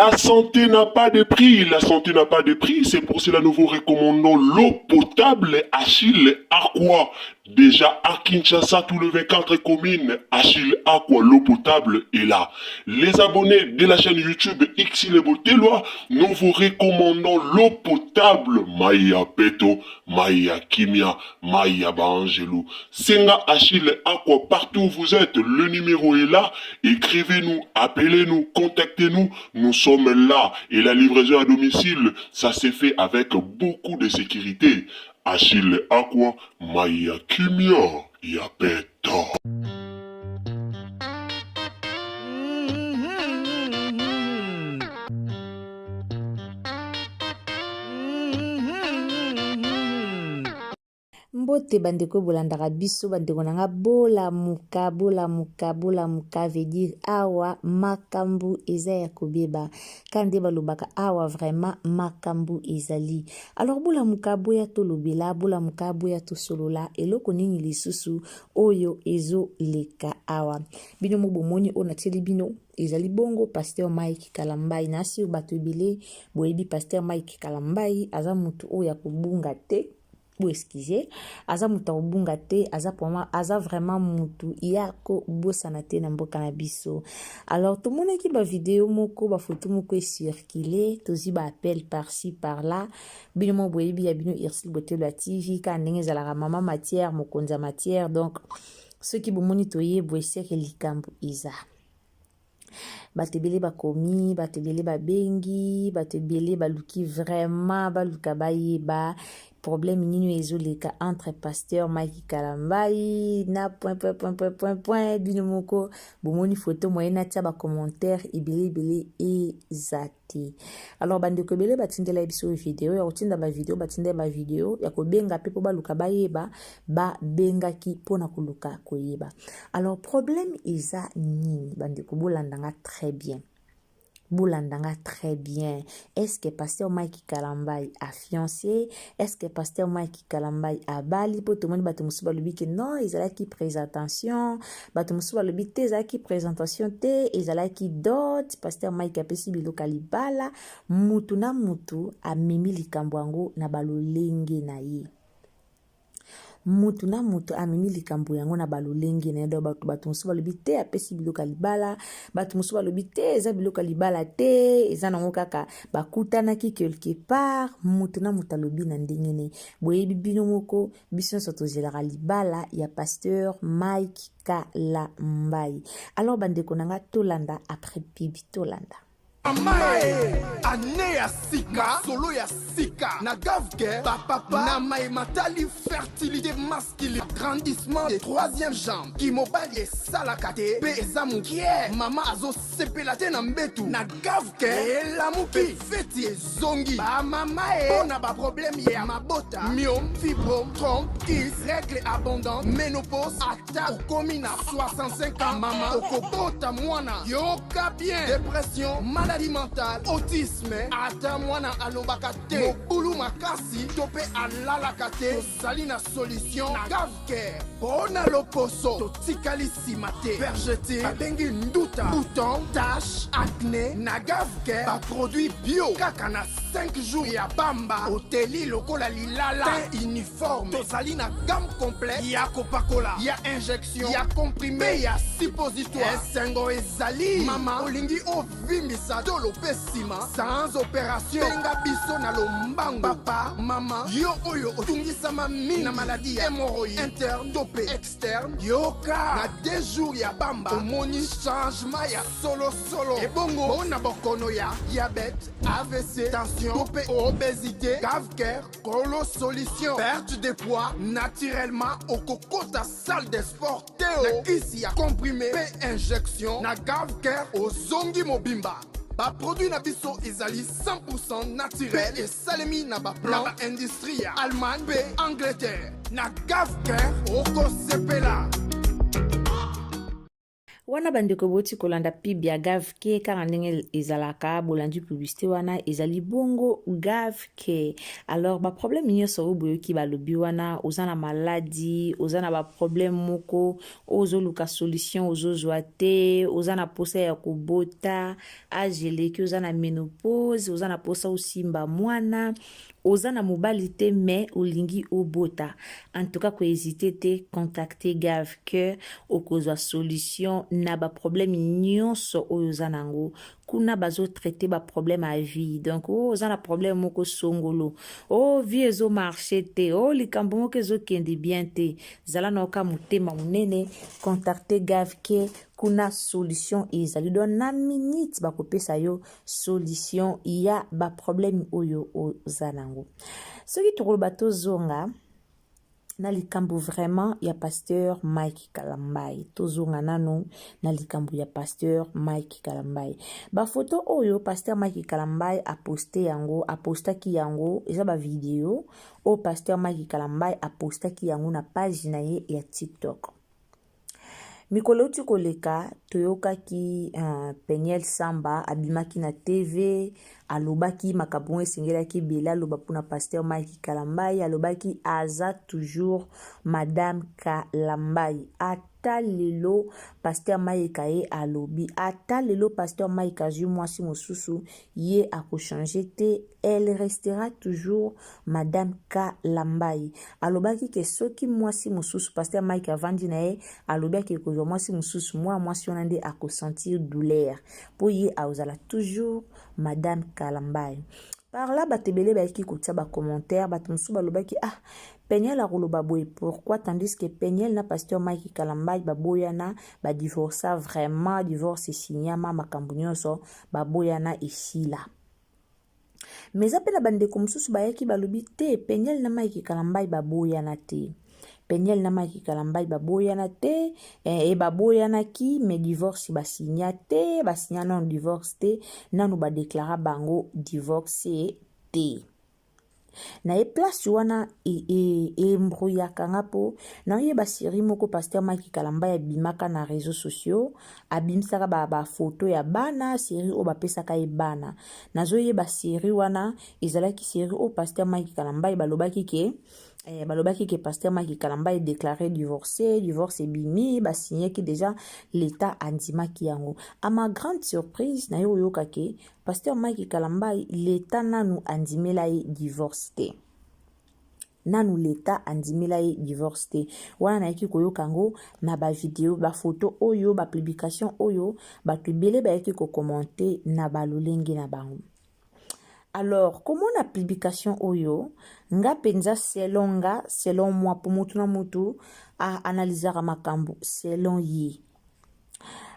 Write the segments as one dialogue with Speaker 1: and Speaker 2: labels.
Speaker 1: La santé n'a pas de prix, la santé n'a pas de prix, c'est pour cela nous vous recommandons l'eau potable Achille Aqua. Déjà à Kinshasa, tous les 24 communes, Achille Aqua, l'eau potable est là. Les abonnés de la chaîne YouTube Xile Botelwa, nous vous recommandons l'eau potable Maya Peto, Maya Kimia, Maya Baangelo. Senga Achille Aqua, partout où vous êtes, le numéro est là. Écrivez-nous, appelez-nous, contactez-nous. Nous sommes là. Et la livraison à domicile, ça s'est fait avec beaucoup de sécurité. Achille Aqua, Maya Kimia, Yapeto.
Speaker 2: Mbote bandeko bolandaka biso bandeko na nga bolamuka bolamuka bolamuka veut dire awa makambo eza ya kobeba ka nde balobaka awa vraiment makambo ezali alors bolamuka boya tolobela bolamuka boya tosolola eloko nini lisusu oyo ezoleka awa bino mo bomoni oyo natieli bino ezali bongo pasteur Mike Kalambayi na sur bato ebele boyebi pasteur Mike Kalambayi aza motu oyo ya kobunga te bo excuse aza moto ya kobunga te aza vraiment, aza vraiment motu ya kobosana te na mboka na biso alors tomonaki bavideo moko bafoto moko ecircule tozwi baappel par-ci par-là bino mo boyebi ya bino Ursule Botelo ya TV kaka ndenge ezalaka mama matière mokonzi ya matière donc soki bomoni toye boye seke likambo eza bato ebele bakomi bato ebele babengi bato ebele baluki vraiment baluka bayeba problème nini ezoleka entre pasteur Mike Kalambayi na point point point point point point bino moko bomoni photo moyen natia ba commentaire ebele ebele eza te alors bandeko ebele batindela biso video ya kotinda bavideo batindela bavideo ya kobenga mpe mpo baluka bayeba babengaki mpona koluka koyeba alors problème eza nini bandeko bolanda nga très bien bolanda nga très bien est-ce que pasteur Mike Kalambayi a fiancé est-ce que pasteur Mike Kalambayi abali mpo tomoni bato mosusu balobi ke non ezalaki présentation bato mosusu balobi te ezalaki présentation te ezalaki dot pasteur Mike apesi biloko ya libala mutu na mutu amemi likambo yango na balolenge na ye mutu na mutu amemi likambo yango na balolenge na ye donc bato bato mosusu balobi te apesi biloko ya libala bato mosusu balobi te eza biloko ya libala te eza nango kaka bakutanaki quelque part mutu na mutu alobi na ndenge ne boyebi bino moko biso nyonso tozelaka libala ya pasteur Mike Kalambayi alors bandeko na nga tolanda après bibi tolanda
Speaker 3: Mamae, année ya sika, solo ya sika. Na Gavke, bapapa, na mai matali fertilité masculine, agrandissement de troisième jambe. Kimobali esalaka te, pe eza mokie. Mama azosepela te na mbetu. Na Gavke, elamuki, feti ezongi. Ba mama e, pona ba problème ya mabota, myome, fibrome, trompe, kyste, règle abondante, ménopause, ata okomi na 65 ans, mama okobota mwana. Yoka bien, dépression, maladie mentale, autisme, ata mwana alobaka te, mobulu makasi to mpe alalaka te, tozali na solution na Gavcare. Mpo na loposo totikali nsima te, vergeture babengi nduta, bouton, tache, acné, na Gavcare baproduit bio kaka na 5 jours ya pamba, oteli lokola lilala, teint uniforme. Tozali na gamme complète ya kopakola, ya injection, ya comprimé, ya suppositoire. Esengo ezali mama olingi ovimbisa tolo mpe nsima sans opération, benga biso na lombango. Papa, mama, yo oyo otungisama mingi na maladie ya hémorroïde interne to mpe externe, yoka na 2 jours ya pamba omoni changement ya solosolo. Ebongo mpona bokono ya diabète, AVC, tension to mpe obésité, Gavcare kolo solution. Perte de poids naturellement, okokota salle de sport te o na kisi ya comprimé mpe injection. Na Gavcare ozongi mobimba. Baproduit na biso ezali 100% naturel mpe esalemi na baplan na baindustrie ya Allemagne mpe Angleterre. Na Gavcare okosepela.
Speaker 2: Wana bandeko bouti kolanda pub ya Gavke kaka ndenge ezalaka, bolandi publicité wana ezali bongo Gavke. Alors ba problème nyonso oyo boyoki balobi wana, oza na maladi, oza na ba problème moko ozoluka solution ozozwa te, oza na posa ya kobota, age eleki, oza na menopause, oza na posa osimba mwana, oza na mobali te mais olingi obota, en tout cas ko hésiter te, contacter Gavke, okozwa solution na ba problème nyonso oyo oza nango. Kuna bazo traiter ba problème à vie, donc oh, oza na problème moko songolo, oh vie ezo marcher te, oh likambo moko ezokende bien te, zala na oka motema monene, contacter Gavke, kuna solution ezali. Donc na minute bakopesa yo solution ya ba problème oyo oza nango. Soki tokoloba tozonga na likambo vraiment ya pasteur Mike Kalambay, tozonga nanu na likambo ya pasteur Mike Kalambay. Ba photo oyo pasteur Mike Kalambay aposte yango, apostaki yango, eza ba video oyo pasteur Mike Kalambay apostaki yango na page na ye ya TikTok. Mikolo euti koleka toyokaki Peniel Samba abimaki na TV, alobaki makambo oyo esengelaki ebele aloba mpona pasteur Mike Kalambay, alobaki aza toujours madame Kalambay. Ata lelo pasteur Mike aye alobi, ata lelo pasteur Mike azwi mwasi mosusu, ye akochange te, elle restera toujours madame Kalambay. Alobaki ke soki mwasi mosusu, pasteur Mike avandi na ye, alobi ake kozwa mwasi mosusu, mwa mwasi wana nde akosentir douleur po ye akozala toujours madame Kalambay. Par là bato ebele bayaki kotia ba commentaire, bato mosusu balobaki ah Peniel akoloba boye pourquoi, tandis que Peniel na pasteur Mike Kalambay baboyana, ba divorça vraiment, divorce esignama, makambo nyonso baboyana esila. Mais eza pe na bandeko mosusu bayaki balobi te Peniel na Mike Kalambay baboyana te. Peniel na Mike Kalambay baboyana te, eh, baboyanaki mais divorce basigna te, basigna nanu divorce te, nanu ba déclara bango divorce te. Na ye place wana embrouillaka nga po naoyeba série moko pasteur Mike Kalambay abimaka na réseaux sociaux, abimisaka ba photo ya bana, série oyo bapesaka ye bana. Nazoyeba série wana ezalaki série oyo pasteur Mike Kalambay balobaki ke balobaki ke pasteur Mike Kalambay déclaré divorcé, divorce ebimi, basignaki déjà, l'état andimaki yango. À ma grande surprise, naye oyoka ke pasteur Mike Kalambay l'état nanu andimela ye divorce te. Nanu l'état andimela ye divorce te. Wana nayaki koyoka yango na ba video, ba photo oyo, ba publication oyo, bato ebele bayaki kokommente na ba lolenge na bango. Alors, komona publication oyo, nga penza selon nga, selon moi, po mutu na mutu a analysaka makambo selon ye.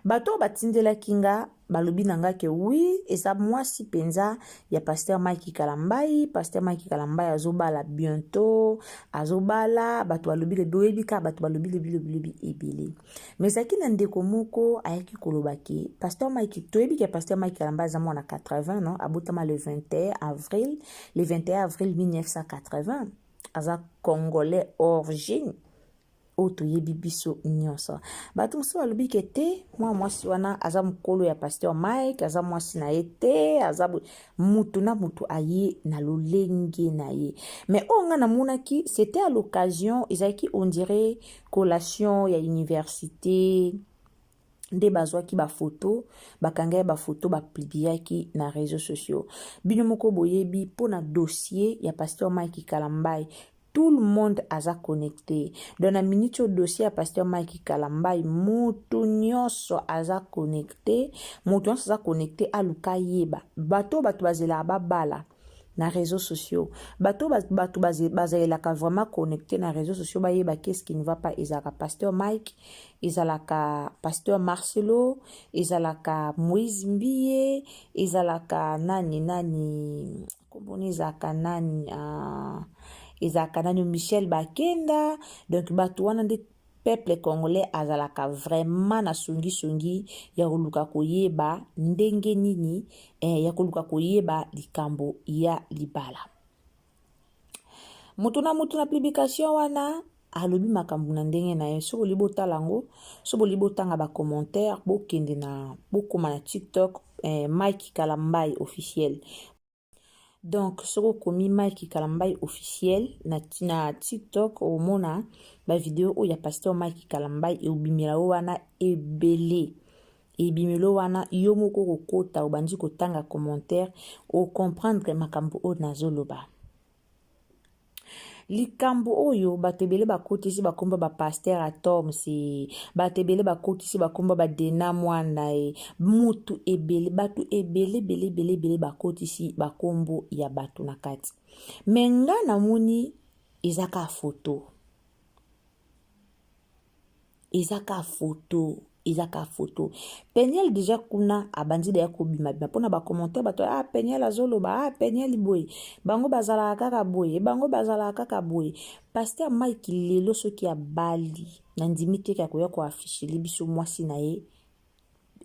Speaker 2: Bato oyo batindelaki nga balobi na nga ke oui, eza mwasi penza ya pasteur Mike Kalambay. Pasteur Mike Kalambay azobala bientôt, azobala, bato balobi lobi, oyebi kaka bato balobi lobi, lobi, lobi ebele. Mais ezalaki na ndeko moko ayaki koloba ke pasteur Mike, toyebi ke pasteur Mike Kalambay aza mwana 80, non? Abotama le 21 avril, le 21 avril 1980. Aza congolais origine. Oyo toyebi biso nyonso. Bato mosusu balobi ke te, mwa mwasi wana aza mokolo ya pasteur Mike, aza mwasi na ye te, aza mutu na mutu aye na lolenge na ye. Mais oyo nga namonaki, c'était à l'occasion, ezalaki on dirait collation ya université, nde bazwaki ba photo, bakangaki ba photo, ba publiaki na réseaux sociaux. Bino moko boyebi mpona dossier ya pasteur Mike Kalambay, tout le monde aza connecté. Donc na minute oyo dossier ya pasteur Mike Kalambay, mutu nyonso aza connecté, mutu nyonso aza connecté aluka yeba. Bato bato bazelaka babala na réseaux sociaux, bato bato bazelaka vraiment connecté na réseaux sociaux bayeba qu'est-ce qui ne va pas. Ezalaka pasteur Mike, ezalaka pasteur Marcelo, ezalaka Moïse Mbiye, ezalaka nani nani, komboni ezalaka nani, ezalaka nani Michel Bakenda. Donc bato wana nde peuple congolais azalaka vraiment na songi-songi ya koluka koyeba ndenge nini, ya koluka koyeba likambo ya libala. Mutu na mutu na publication wana Alobi makambo na ndenge na ye. Soki olingi botala yango, soki bolingi botanga ba commentaire, bokende na bokoma na TikTok eh, Mike Kalambay officiel. Donc soki okomi Mike Kalambay officiel na, na TikTok omona ba video oyo ya pasteur Mike Kalambay ebimela yo wana ebele. Ebimelo wana yo moko okokota obandi kotanga commentaire ocomprendre makambo oyo nazoloba. Likambo oyo bato ebele bakotisi bakombo ba pasteur atoms bato ebele bakotisi bakombo ba dena mwana ye mutu ebele bato ebele ebele ebele ebele bakotisi bakombo ya bato na kati me nga namoni eza ka foto Eza ka photo eza ka photo peniel deja kuna abandi deya kobima bima mpona ba commentaire bato ah peniel azoloba ah peniel boye bango bazalaka kaka boye bango bazalaka kaka boye pasteur Mike lelo soki abali nandimi te akoya koaffichele biso mwasi na ye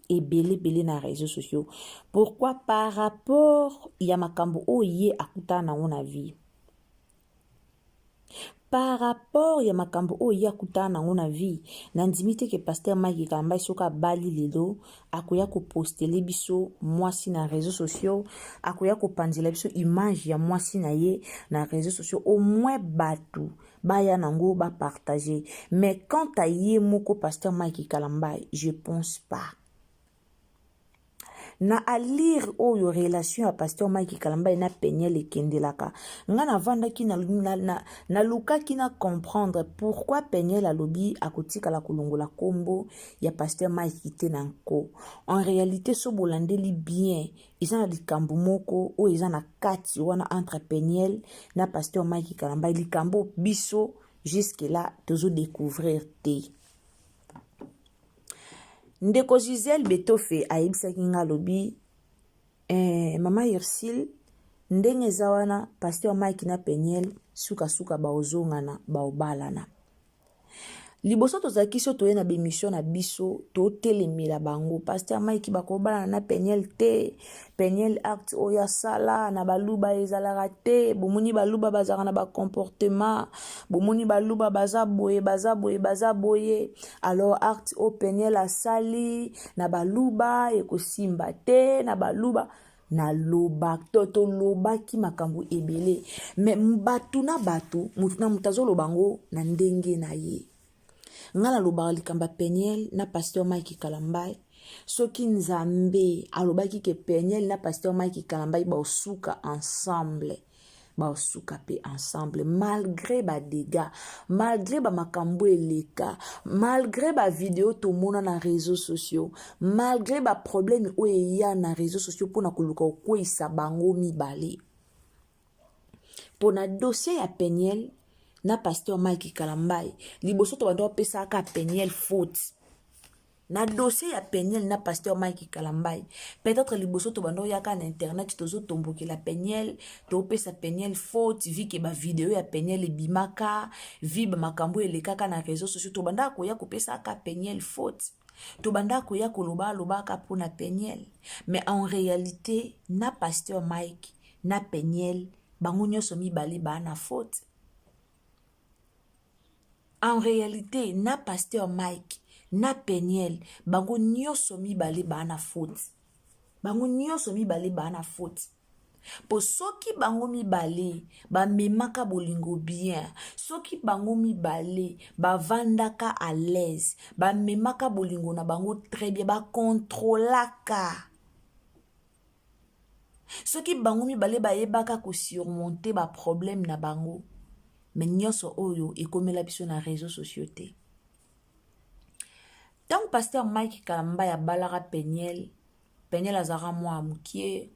Speaker 2: ebele ebele na réseaux sociaux pourquoi par rapport ya makambo oyo ye akutana nango na vie Par rapport ya makambo oyo ye akutana nango na vie, nandimi te ke pasteur Mike Kalambay soki abali lelo akoya ko postele biso mwasi na réseaux sociaux, akoya kopanzela biso image ya mwasi na ye na réseaux sociaux, au moins batu baya nango ba partager. Mais quant à ye moko pasteur Mike Kalambay, je pense pas. Na allure oyo relation ya pasteur Mike Kalambay na Penielle ekendelaka, nga navandaki nalukaki na, na, na comprendre pourquoi Penielle alobi akotikala kolongola kombo ya pasteur Mike te na nko. En réalité so bolandeli bien, eza na likambo moko oyo eza na kati wana entre Penielle na pasteur Mike Kalambay, likambo biso jusque là tozo découvrir te. Ndeko Gisèle Betofe ayebisaki nga alobi eh, mama Ursule ndenge eza wana pasteur Mike na Peniel sukasuka baozongana baobalana. Liboso tozalaki so toye na bemission na biso totelemela bango pasteur Mike bakobalana na Peniel te Peniel acte oyo asala na baluba ezalaka te bomoni baluba bazalaka na bacomportement bomoni baluba baza boye baza boye baza boye alors acte oyo Peniel asali na baluba ekosimba te na baluba naloba to tolobaki makambo ebele me bato na bato moto na moto azoloba yango na ndenge na ye Nga nalobaka likambo ya Peniel na pasteur Mike Kalambay soki Nzambe alobaki ke Peniel na pasteur Mike Kalambay baosuka ensemble baosuka mpe ensemble malgré ba dégâts malgré ba makambo eleka malgré ba video tomona na réseaux sociaux malgré ba problème oyo eya na réseaux sociaux mpona koluka kokweyisa bango mibale pona dossier ya Peniel na pasteur Mike Kalambay liboso to banda opesaka Peniel faute na dossier ya Peniel na pasteur Mike Kalambay peut-être liboso to banda oyaka na internet tozotombokela Peniel topesa Peniel faute vi ke ba video ya Peniel ebimaka vi ba makambo elekaka na réseaux sociaux to banda koya kopesaka Peniel faute tobanda koya koloba alobaka mpona Peniel mais en réalité na pasteur Mike na Peniel bango nyonso mibale baa na faute en réalité na pasteur Mike na Peniel bango nyonso mibale baa na faute bango nyonso mibale baa na faute mpo soki bango mibale bamemaka bolingo bien soki bango mibale bavandaka à l'aise bamemaka bolingo na bango très bien bakontrolaka Soki bango mibale bayebaka ko surmonter ba problème na bango, mais nyonso oyo ekomela biso na réseaux sociaux te. Ntango pasteur Mike Kalambay abalaka Peniel, Peniel azalaka mwa mokie,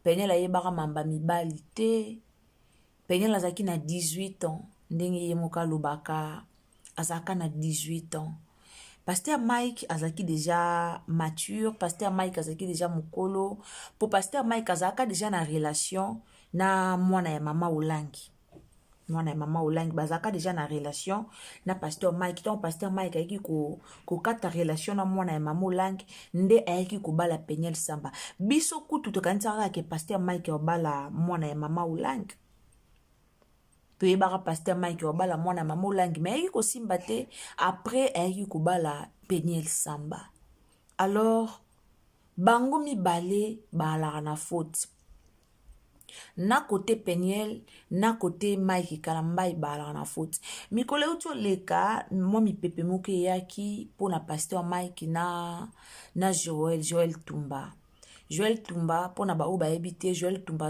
Speaker 2: Peniel ayebaka mamba mibali te, Peniel azalaki na 18 ans ndenge ye moko alobaka azalaka na 18 ans pasteur mike azalaki deja mature pasteur mike azalaki deja mokolo mpo pasteur mike azalaka deja na relation na mwana ya mama olangi mwana ya mama olangi bazalaka deja na relation na pasteur mike ntango pasteur mike ayaki kokata ko relation na mwana ya mama olangi nde ayaki kobala peniel samba biso kutu tokanisaka kaka ke pasteur mike obala mwana ya mama olangi. Toyebaka pasteur Mike obala mwana mama Olangi, mais ayaki kosimba te. Après ayaki kobala Peniel Samba. Alors bango mibale baalaka na faute. Na kote Peniel, na kote Mike Kalambay baalaka na faute. Mikolo euti oleka mwa mipepe moko eyaki mpo na pasteur Mike na Joel Tumba. Joel Tumba, mpo na baoyo bayebi te, Joel Tumba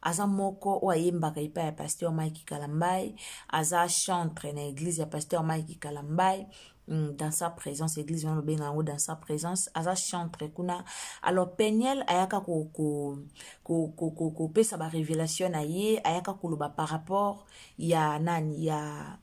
Speaker 2: aza moko oyo ayembaka epai ya pasteur Mike Kalambay, aza chantre na église ya pasteur Mike Kalambay. Dans sa présence, église wana babenga yango dans sa présence, aza chantre kuna. Alors Peniel ayaka kopesa ba révélation na ye, ayaka koloba par rapport ya nani, ya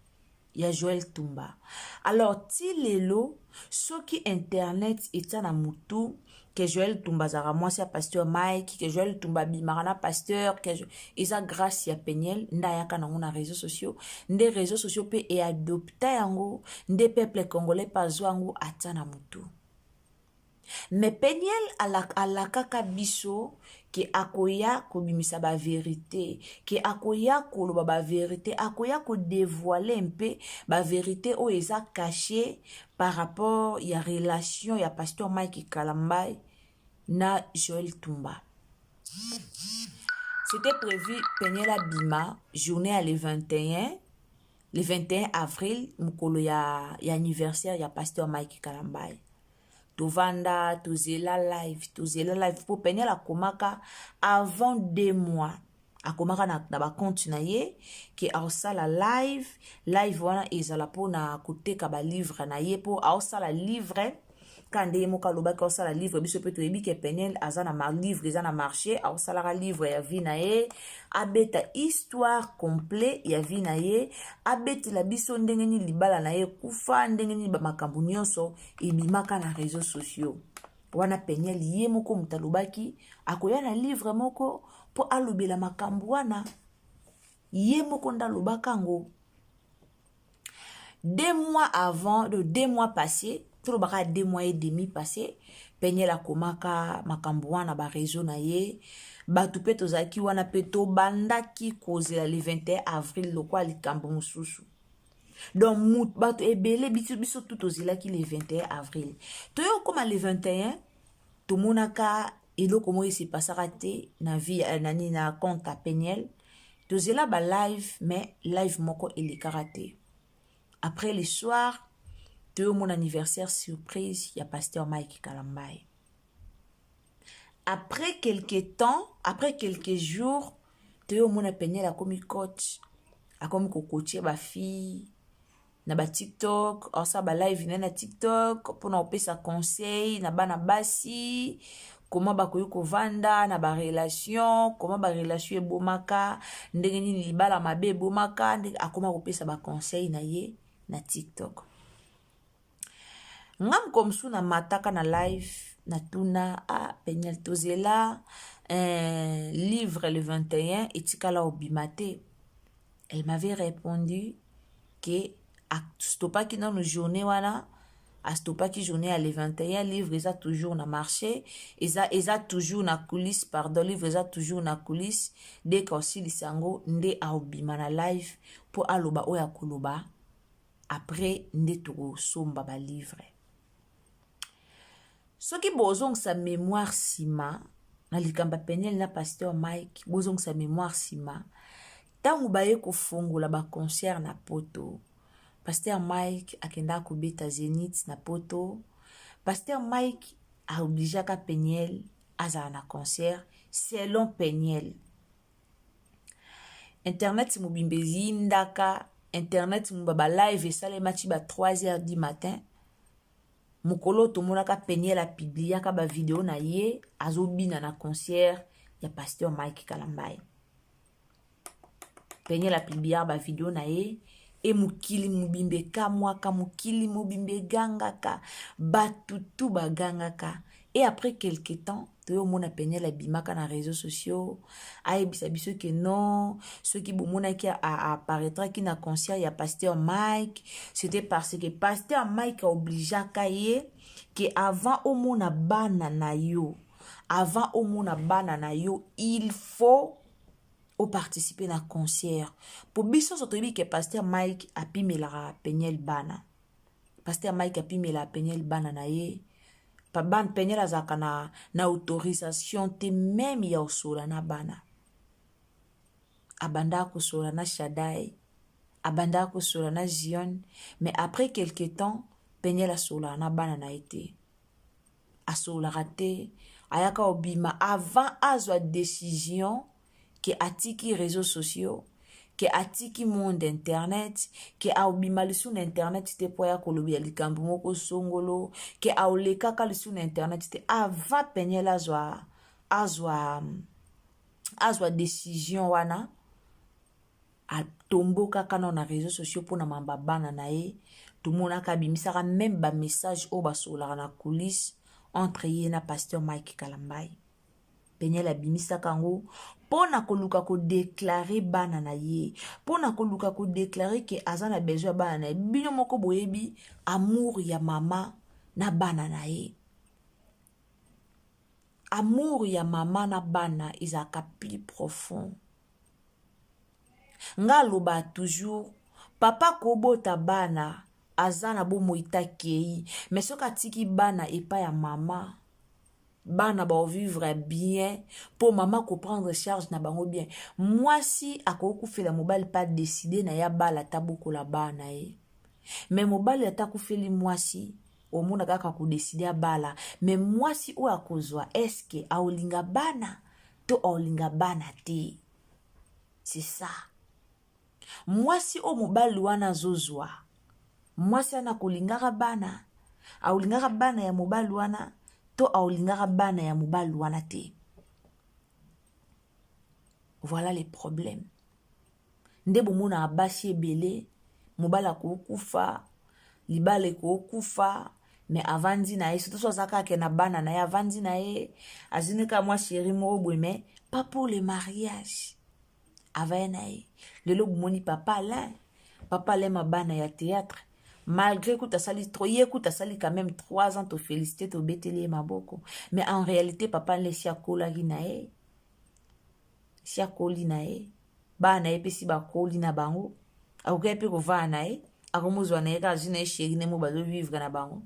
Speaker 2: Joel Tumba. Alors ti lelo soki internet etia na mutu ke Joel Tumba azalaka mwasi ya pasteur Mike, ke Joel Tumba abimaka na pasteur, ke eza grâce ya Peniel nde ayaka nango na réseaux sociaux, nde réseaux sociaux mpe eadopta yango, nde peuple congolais mpe azwa yango atia na mutu. Mais Peniel alakaka biso ke akoya kobimisa ba vérité, ke akoya koloba ba vérité, akoya kodévoiler mpe ba vérité oyo eza caché par rapport ya relation ya pasteur Mike Kalambay na Joel Tumba. C'était prévu Peniel abima journée ya le 21, le 21 avril, mokolo ya anniversaire ya pasteur Mike Kalambay. Tovanda, tozela live, tozela live mpo Peniel akomaka avant 2 mois, akomaka na bacompte na ye ke aosala live. Live wana ezala mpona koteka balivre na ye, mpo aosala livre ka nde ye moko alobaki aosala livre. Biso mpe toyebi ke Peniel aza na livre, eza na marché. Aosalaka livre ya vie na ye, abeta histoire complet ya vie na ye, abetela biso ndenge nini libala na ye ekufa, ndenge nini bamakambo nyonso ebimaka na réseaux sociaux wana. Peniel ye moko moto alobaki akoya na livre moko mpo alobela makambo wana. Ye moko nde alobaka yango 2 mois avant, de 2 mois passé, tolobaka 2 mois et demi passé. Peniel akomaka makambo wana baréseau na ye. Bato mpe tozalaki wana mpe tobandaki kozela le 21 avril lokwa likambo mosusu. Donc bato ebele, biso tu tozelaki le 21 avril. Toye okóma le 21, tomonaka eloko moko esepasaka te na vie nani na compte ya Peniel. Tozela balive, mais live moko elekaka te. Après, le soir, toyomona anniversaire surprise ya pasteur Mike Kalambay. Après quelque temps, après quelques jours, toyomona Peniel akomi coach, akomi kocoacher bafille na baTikTok, aosala balive na ye na TikTok mpona kopesa conseil na bana basi, koma bakoki kovanda na barelation, koma barelation ebomaka, ndenge nini libala mabe ebomaka, ndenge akoma kopesa baconseil na ye na TikTok. Nga moko mosusu namataka na live, natuna: "A ah, Peniel, tozela livre le 21, etikala obima te." Elle m'avait répondu ke astopaki nano journée wana, astopaki journée ya le 21. Livre eza toujours na marché, eza toujours na coulisse, pardon, livre eza toujours na coulisse. Dès que osilisa yango nde aobima na live mpo aloba oyo akoloba. Après nde tokosomba balivre. Soki bozongisa mémoire nsima na likambo ya Peniel na pasteur Mike, bozongisa mémoire nsima, ntango baye kofongola baconcert na Poto, pasteur Mike akendaka kobeta Zénith na Poto. Pasteur Mike aobligeaka Peniel azala na concert. Selon Peniel, internet mobimba eyindaka, internet mobimba, balive esalema ti ba 3 heures du matin. Mokolo tomonaka Peniel apubliaka bavideo na ye azobina na concert ya pasteur Mike Kalambay. Peniel apubliaka bavideo na ye e mokili mobimba ekamwaka, mokili mobimba egangaka, bato tu bagangaka. Et après quelque temps, toyomona Peniel abimaka na réseaux sociaux, ayebisa biso ke non, soki bomonaki apparaîtraki na concert ya pasteur Mike, c'était parce que pasteur Mike aobligeaka ye ke avant omona bana na yo, avant omona bana na yo, il faut Oparticipe na concert po biso nyonso toyebi ke pasteur Mike apimelaka Peniel bana. Pasteur Mike apimelaka Peniel bana na ye. Ban Peniel azalaka na, na autorisation te meme ya osola na bana. Abandaka kosola na Shaddai, abandaka kosola na Zion, mais après quelque temps Peniel asolaka na bana na ye te. Asololaka te, ayaka obima avant azwa decision ke atiki réseaux sociaux, ke atiki monde internet, ke aobima lisusu na internet te mpo aya kolobela likambo moko songolo, ke aolekaka lisusu na internet te avant Peniel azwa azwa azwa decision wana. Atombokaka nao na réseaux sociaux mpona mamba bana na ye. Tomonaka abimisaka meme bamessage oyo basololaka na coulisse entre ye na pasteur Mike Kalambayi. Peniel abimisaka yango mpona koluka kodeklare bana na ye, mpona koluka kodeklare ke aza na besoin ya bana na ye. Bino moko boyebi amour ya mama na bana na ye. Amour ya mama na bana ezalaka plus profond. Nga aloba toujours, papa kobota bana aza na bomoi ta kei, mais soki atiki bana epai ya mama, bana baovivre bien mpo mama koprendre charge na bango bien. Mwasi akoki kufela mobali mpe adeside na ye abala ata bokola bana ye, mais mobali ata akufeli mwasi omona kaka kodeside abala, mais mwasi oyo akozwa eske aolinga bana to aolinga bana te? C'est ça. Mwasi oyo mobali wana azozwa, mwasi wana akolingaka bana, aolingaka bana ya mobali wana to aolingaka bana ya mobali wana te? Voilà les problèmes. Nde bomonaka basi ebele, mobali akokufa, libala ekokufa, mais avandi na ye, surtout so aza kaka na bana na ye, avandi na ye, azwi kaka mwa chéri moko boye, mais pas pour le mariage. Avaya na ye. Lelo bomoni papa Alain, papa Alain mabana ya théâtre, malgré kuta asali trop, ye kuta asali quand même 3 ans, tofélicité, tobeteli ye maboko, mais en réalité papa Alain si akolaki na ye, si akoli na ye, bana na ye mpe si bakoli na bango, akoki mpe kovanda na ye, akomozwa na ye kaka azwi na ye chéri ne mo bazovivre na bango.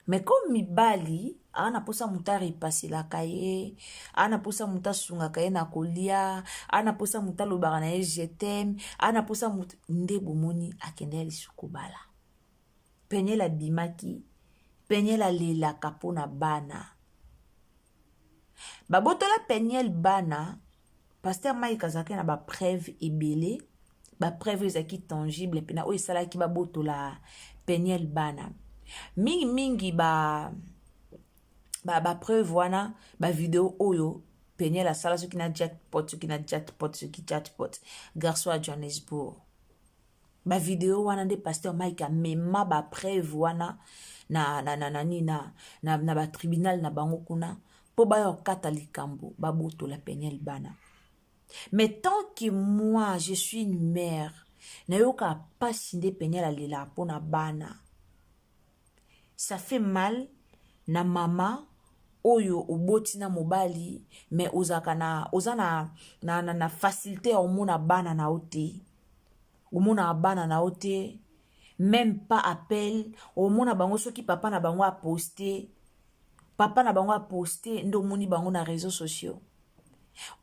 Speaker 2: Mais comme mibali aza na mposa moto arepaselaka ye, aza na mposa moto asungaka ye na kolia, aza na mposa moto alobaka na ye je t'aime, aza na mposa moto, nde bomoni akende ya lisusu kobala. Peniel abimaki, Peniel alelaka mpona bana. Babotola Peniel bana, pasteur Mike azalaki na bapreuve ebele, bapreuve ezalaki tangible mpena oyo esalaki babotola Peniel bana. Mingi mingi ba bapreuve wana, bavideo oyo Peniel asala soki na jackpot, soki na jackpot, soki jackpot, garçon ya Johannesburg. Bavideo wana nde pasteur Mike amema bapreuve wana na na na na na na, na batribunal na bango kuna mpo baya kokata likambo babotola Peniel bana. Mais tant que moi je suis une mère, nayoka pasi nde Peniel alelaka mpona bana. Ça fait mal na mama oyo oboti na mobali, mais ozalaka na oza na, na, na, na facilité ya omona bana na yo te, omonaka bana na yo te, même pas appel, omona bango soki papa na bango aposte, papa na bango aposte nde omoni bango na réseaux sociaux.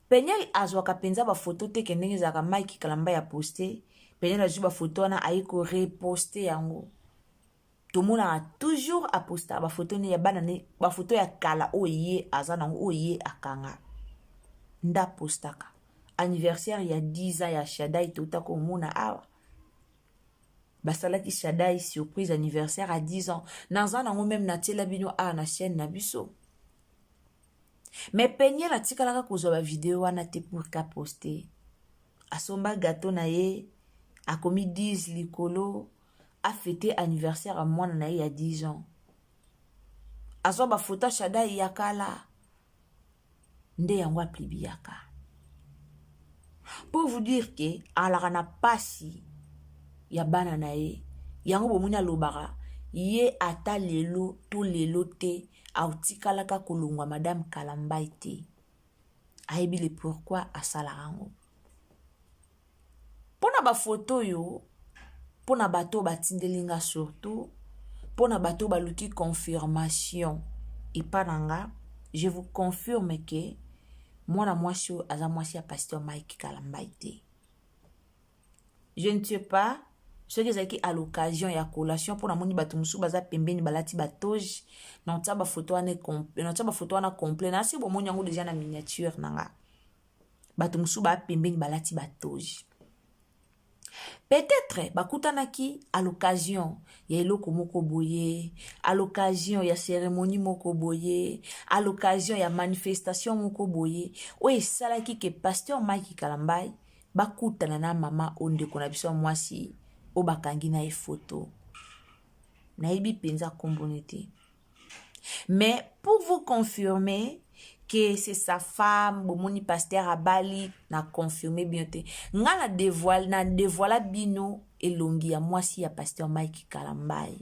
Speaker 2: Peniel azwaka mpenza bafoto te ke ndenge ezalaka Mike Kalamba ya poste, Peniel azwi bafoto wana aye koreposte yango. Tomonaka toujours apostaka bafoto ne ya bana ne, bafoto ya kala oyo ye aza nango, oyo ye akanga nde apostaka. Anniversaire ya 10 ans ya Shaddai touta komona awa, basalaki Shaddai surprise anniversaire à 10 ans, naza nango meme natiela bino awa na chaîne na biso. Mais Peniel atikalaka kozwa bavideo wana te pour ka poste. Asomba gâteau na ye, akomi 10 likolo, afete anniversaire ya mwana na ye ya 10 ans. Azwa bafoto ya Shaddai ya kala nde yango aplibiaka. Pour vous dire que alaka na pasi ya bana na ye, yango bomoni alobaka ye ata lelo to lelo te aotikalaka kolongwa madame Kalambayi te. Ayebi le pourquoi asalaka yango. Mpo na bafoto oyo, mpo na bato oyo batindeli nga surtout, mpo na bato oyo baluki confirmation epa na nga, je vous confirme que mwana mwasi oyo aza mwasi ya pasteur Mike Kalambay te. Je ne sais pas soki ezalaki à l'occasion ya collation mpo namoni bato mosusu baza pembeni balati batoge naotia bafoto wana naotia bafoto wana complet nasi bomoni yango deja na miniature na nga bato mosusu baa pembeni balati batoge peut-être bakutanaki à l'occasion ya eloko moko boye à l'occasion ya cérémonie moko boye à l'occasion ya manifestation moko boye oyo esalaki ke pasteur Mike Kalambay bakutana na mama oyo ndeko na biso ya mwasi oyo bakangi na ye foto nayebi mpenza nkomboni te mais pour vous confirmer que c'est sa femme bomoni pasteur abali na confirme bino te nga na dévoile na dévoila bino elongi ya mwasi ya pasteur Mike Kalambay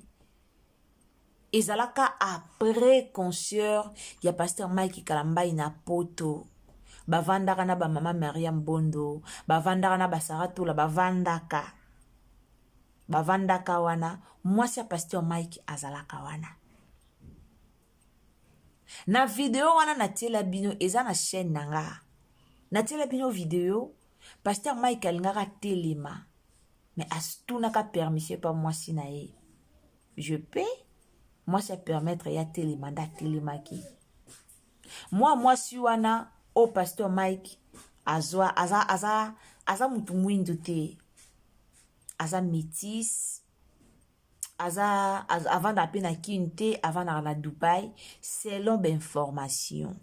Speaker 2: ezalaka après concert ya pasteur Mike Kalambay na poto bavandaka na bamama Mariam Bondo bavandaka na basaratola bavandaka bavandaka wana mwasi ya pasteur Mike azalaka wana na video wana natiela bino eza na chaîne na nga natiela bino video pasteur Mike alingaka telema mais atunaka permission epa mwasi na ye je peux mwasi apermettre ye atelema nde atelemaki mwa mwasi wana oyo pasteur Mike azwa aza, aza, aza mutu mwindu te aza métis aza avandaka mpe na kine te avandaka na Dubai selon bainformation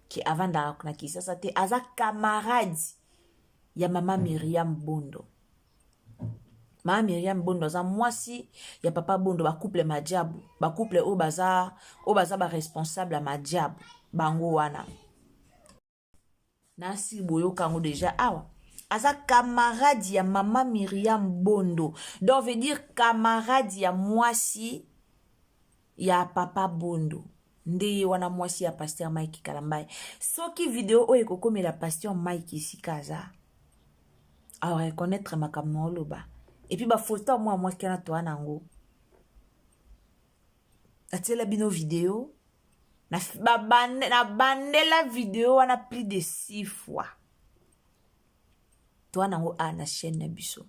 Speaker 2: ke avandaka na Kinshasa te aza camarade ya mama Miriam Bondo mama Miriam Bondo aza mwasi ya papa Bondo bacouple majabu bacouple oyo baza oyo baza baresponsable ya majabu bango wana nasi boyoka yango deja awa aza camarade ya mama Miriam Bondo donc veut dire camarade ya mwasi ya papa Bondo nde ye wana mwasi ya pasteur Mike Kalambay soki video oyo ekokomela pasteur Mike esika aza areconnaître makambo na oloba et puis bafoto ya mwa mwasi wana toa nango natiela bino video nabandela video wana plus de six fois toa nango a na chaîne na biso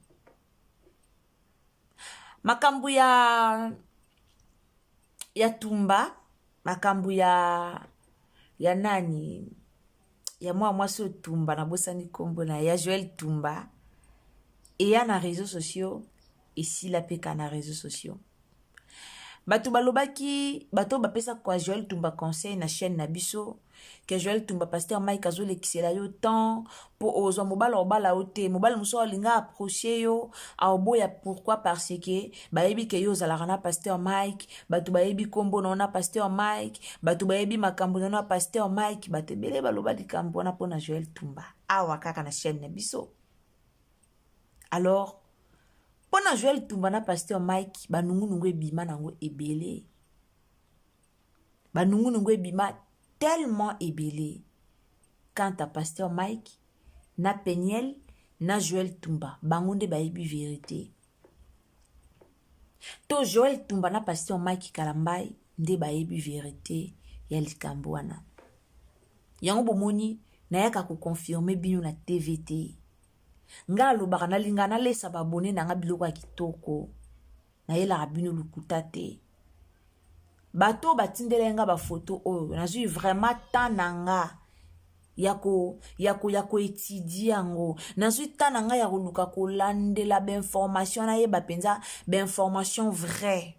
Speaker 2: makambo ya ya tumba makambo ya ya nani ya mwa mwasi oyo tumba nabosani nkombo na ya Joel Tumba eya na réseaux sociaux esila mpe ka na réseaux sociaux bato balobaki bato oyo bapesa kwa Joel Tumba conseil na chaîne na biso ke Joel Tumba pasteur Mike azolekisela yo temps mpo ozwa mobali obala yo te mobali mosusu alinga approche yo aoboya pourquoi parce que bayebi ke yo ozalaka na pasteur Mike bato bayebi nkombo na yo na pasteur Mike bato bayebi makambo na yo na pasteur Mike bato ebele baloba likambo wana mpona Joel Tumba awa kaka na chaîne na biso alors mpona Joel Tumba na pasteur Mike banungunungu ebima nango ebele banungunungu ebima tellement ebele quant à pasteur Mike na Peniel na Joel Tumba bango nde bayebi vérité to Joel Tumba na pasteur Mike Kalambay nde bayebi vérité ya likambo wana yango bomoni nayaka koconfirme bino na tv te nga alobaka nalinga nalesa babone na nga biloko ya kitoko nayelaka bino lokuta te bato oyo batindela nga bafoto oyo nazwi vraiment temps na nga ya koétudier yango nazwi temps na ngai ya koluka kolandela bainformation nayeba mpenza bainformation vrai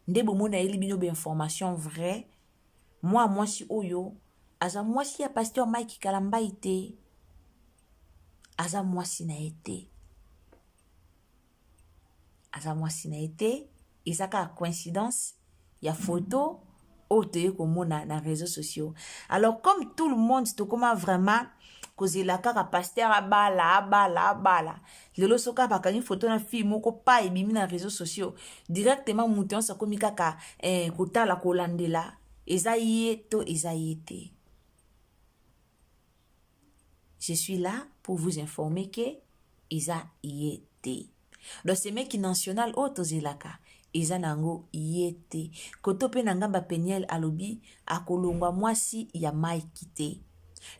Speaker 2: nde bomoni nayeli bino bainformation vrai mwa mwasi oyo aza mwasi ya pasteur Mike Kalambay te aza mwasi na ye te aza mwasi na ye te eza kaka coïncidence ya photo oyo toye komona na réseaux sociaux alors comme tout le monde tokóma vraiment kozela kaka pasteur abala abala abala lelo soki bakangi photo na fille moko pa ebimi na réseaux sociaux directement moto nyonso akomi kaka eh, kotala kolandela eza ye to eza ye te. Je suis là pour vous informer que eza ye te. Donc semeki national oyo tozelaka eza na yango ye te. Koto mpe na ngamba Peniel alobi akolongwa mwasi ya Mike te.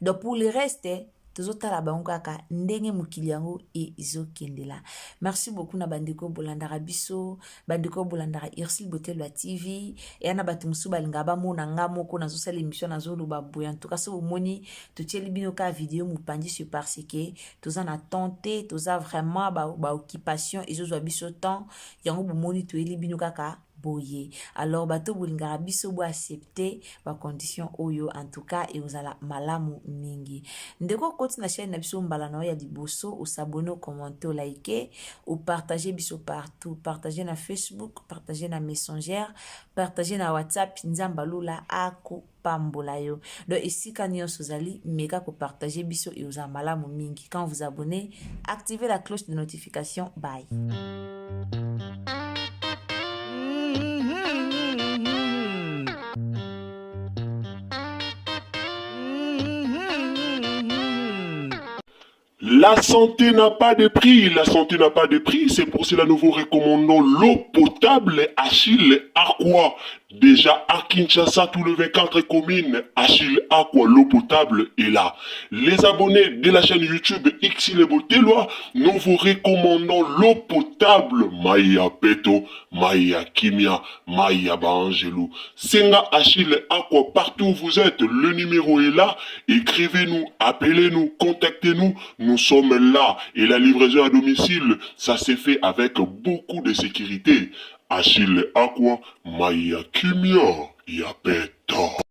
Speaker 2: Donc pour le reste tozotala bango kaka ndenge mokili yango ezokendela. Merci beaucoup na bandeko bolandaka biso, bandeko bolandaka Ursule Botelwa TV. Eya na bato mosusu balingaka bamona nga moko nazosala émission, nazoloba boye. En tout cas, so bomoni totieli bino kaka video mopanzi, c'est parce que toza na temps te, toza vraiment baoccupation ba ezozwa biso temps. Yango bomoni toyeli bino kaka boye. Alors bato bolingaka biso, boaccepte bacondition oyo. En tout cas, ekozala malamu mingi. Ndeko okoti na chaîne na biso mbala na oyo ya liboso, os'abonner, ocommenter, olike, opartage biso partout. Partage na Facebook, partage na Messenger, partage na WhatsApp. Nzambe alola akopambola yo. Donc esika nyonso ozali, meka kopartage biso, ekozala malamu mingi. Quand vous abonnez, activez la cloche de notification. Bye.
Speaker 1: La santé n'a pas de prix, la santé n'a pas de prix, c'est pour cela nous vous recommandons l'eau potable Achille Aqua. Déjà à Kinshasa, tous les 24 communes, Achille Aqua, l'eau potable est là. Les abonnés de la chaîne YouTube Xile Botelwa, nous vous recommandons l'eau potable Maya Peto, Maya Kimia, Maya Baangelou. Senga Achille Aqua, partout où vous êtes, le numéro est là. Écrivez-nous, appelez-nous, contactez-nous. Nous sommes là. Et la livraison à domicile, ça s'est fait avec beaucoup de sécurité. Achille Aqua, Maya Kimia, Yapeto.